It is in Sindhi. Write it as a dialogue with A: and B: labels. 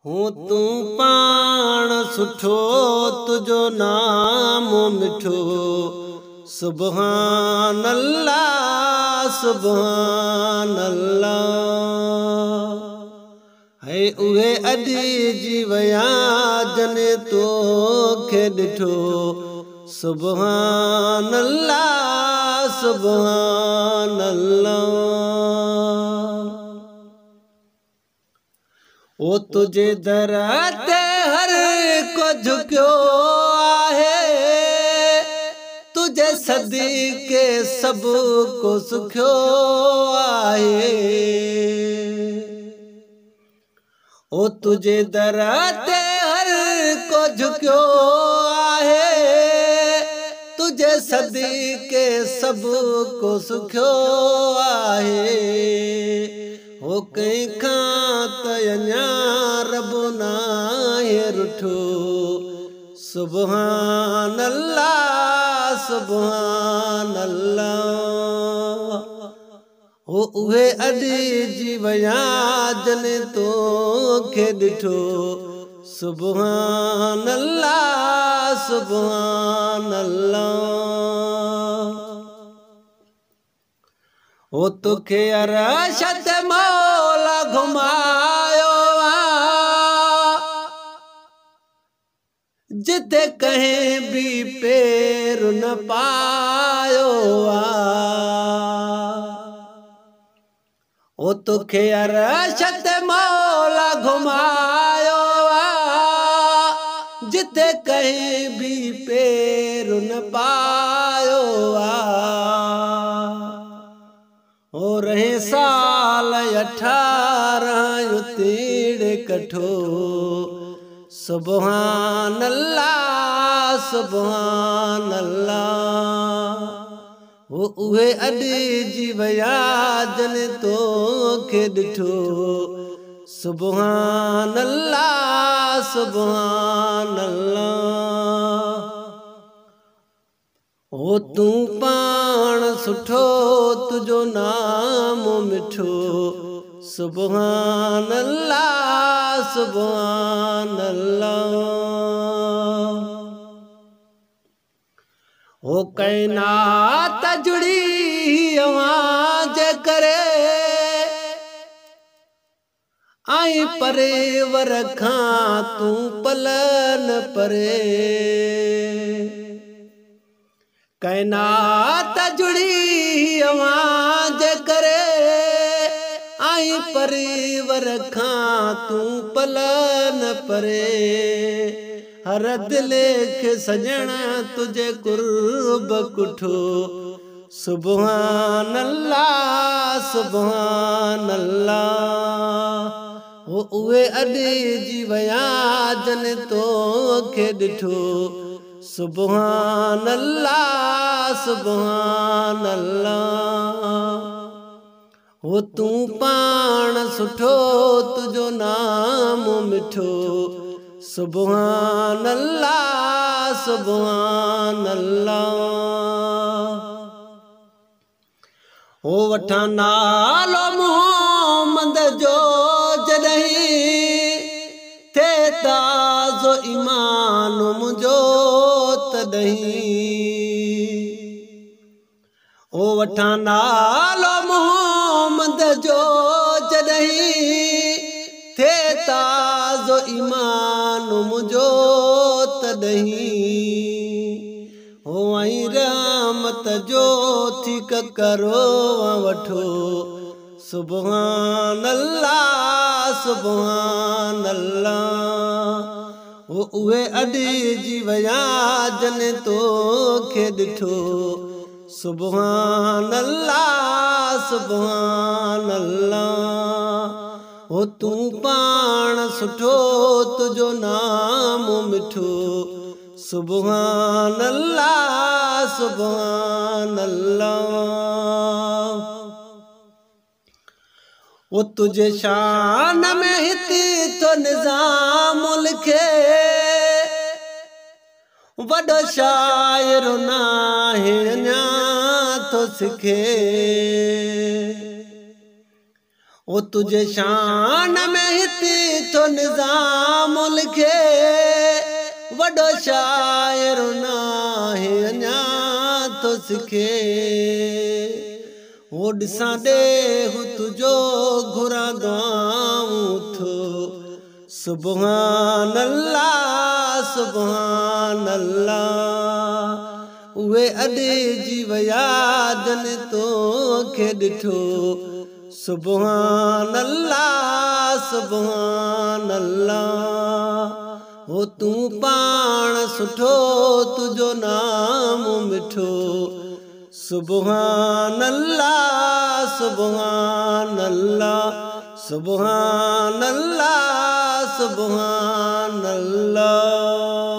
A: هون تون پاڻ سٺو تنهنجو نام مٺو سبحان الله سبحان الله هي اهي اڏجي ويا جن توکي ڏٺو سبحان الله سبحان الله او تنهنجي در تي هر ڪو جهڪيو آهي تنهنجي صدقي سڀ ڪو سکيو آهي او تنهنجي در تي هر ڪو جهڪيو آهي تنهنجي صدقي سڀ ڪو سکيو آهي هو ڪنهن کان ته اڃا رب ناهي رٺو سبحان الله سبحان الله هو اهي اڏجي ويا جن توکي ڏٺو سبحان الله سبحان الله او توکي عرش تي مولا گهمايو آ جتي ڪنهن به پير نه پايو آ او توکي عرش تي مولا گهمايو آ جتي ڪنهن به پير نه پايو آ او رهين سال اٺارهن اتيڙ ڪٺو سبحان الله سبحان الله هو اهي اڏجي ويا جن توکي ڏٺو سبحان الله سبحان الله هو تون پاڻ سٺو تنهنجو نام مٺو سبحان الله سبحان الله هو ڪائنات جڙي اوهان جي ڪري آئين پرور کان تون پل نه پري ڪائنات جڙي اوهان جي ڪري آئين پرور کان تون پل نه پري هر دل کي سڄڻ تنهنجي قرب ڪٺو سبحان الله سبحان الله هو اهي اڏجي ويا جن توکي ڏٺو سبحان الله سبحان الله هو تون پاڻ سٺو تنهنجو نام مٺو سبحان الله سبحان الله هو وٺان نالو محمد جو جڏهن ٿئي تازو ايمان منهنجو تڏهن او وٺان نالو محمد جو جڏهن ٿئي تازو ايمان منهنجو تڏهن هو ۽ رحمت جو ٿي ڪڪرو وٺو سبحان الله سبحان الله هو اهي اڏجي ويا جن توکي ڏٺو سبحان الله سبحان الله هو تون پاڻ سٺو تنهنجو نام مٺو سبحان الله سبحان الله او تنهنجي شان ۾ هتي ٿو نظام لکي وڏو شاعر ناهي اڃا ٿو سکي. او او تنهنجي شان ۾ هتي ٿو نظام لکي، وڏو شاعر ناهي اڃا ٿو سکي. هو ڏسان ڏيهه تنهنجو، گهران دعائون ٿو، سبحان الله سبحان الله. اهي اڏجي ويا جن توکي ڏٺو، سبحان الله سبحان الله. هو تون پاڻ سٺو، تنهنجو نام مٺو، سبحان الله سبحان الله سبحان الله سبحان الله.